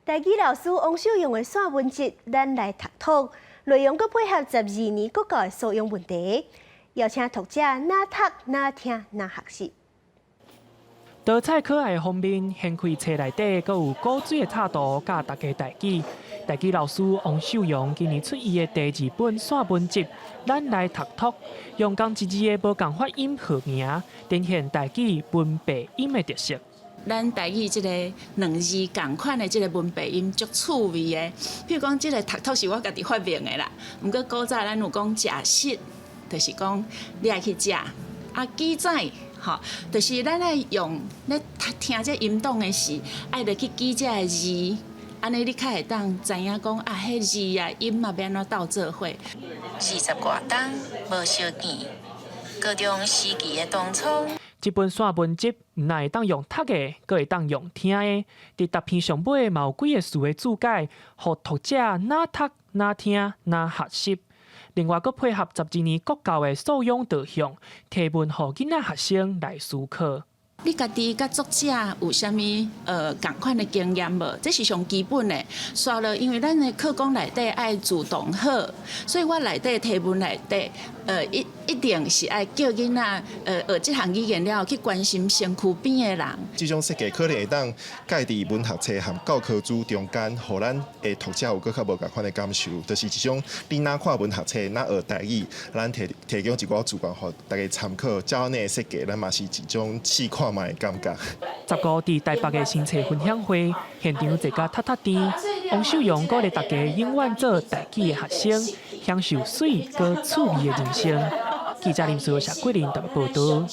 台語老師王秀榮的散文集《咱來讀托》，內容閣配合十二年國教的素養問題，邀請讀者若讀若聽若學習。多彩可愛的封面，掀開冊內底，閣有古錐的插圖，教大家台語。台語老師王秀榮今年出伊的第二本散文集《咱來讀托》，用仝一字的無仝發音號名，展現台語文白音的特色。咱台語這个兩字仝款的這个文白音足趣味的，譬如講這个讀托是我家己發明的啦。毋過古早咱有講食食，就是講你愛去食，啊記載。吼，就是咱愛用咧聽這音檔的時，愛入去記這个字，按呢你較會當知影講啊，彼字啊音啊欲按怎鬥做伙。四十外冬無相見，高中時期的同窗。這本散文集毋但會當用讀的，閣會當用聽的。佇逐篇上尾嘛有幾个詞的注解，予讀者若讀若聽若學習。另外，閣配合十二年國教的素養導向，提問予囡仔學生來思考。你家己佮作者有啥物仝款的經驗無？這是上基本的。煞落，因為咱的課綱內底愛主動好，所以我內底提問內底，一定是愛叫囡仔學這項語言了後去關心身軀邊的人。這種設計可能會當介佇文學冊和教科書中間，予咱的讀者有閣較無仝款的感受，就是一種你若看文學冊，若學台語，咱提提供一寡資源予大家參考。照按呢設計，咱嘛是一種試看覓的感覺。15佇台北的新冊分享會現場坐甲塌塌甜，王秀榮鼓勵大家永遠做台語的學生，享受媠閣趣味的人生。記者林思謝桂林台北報導。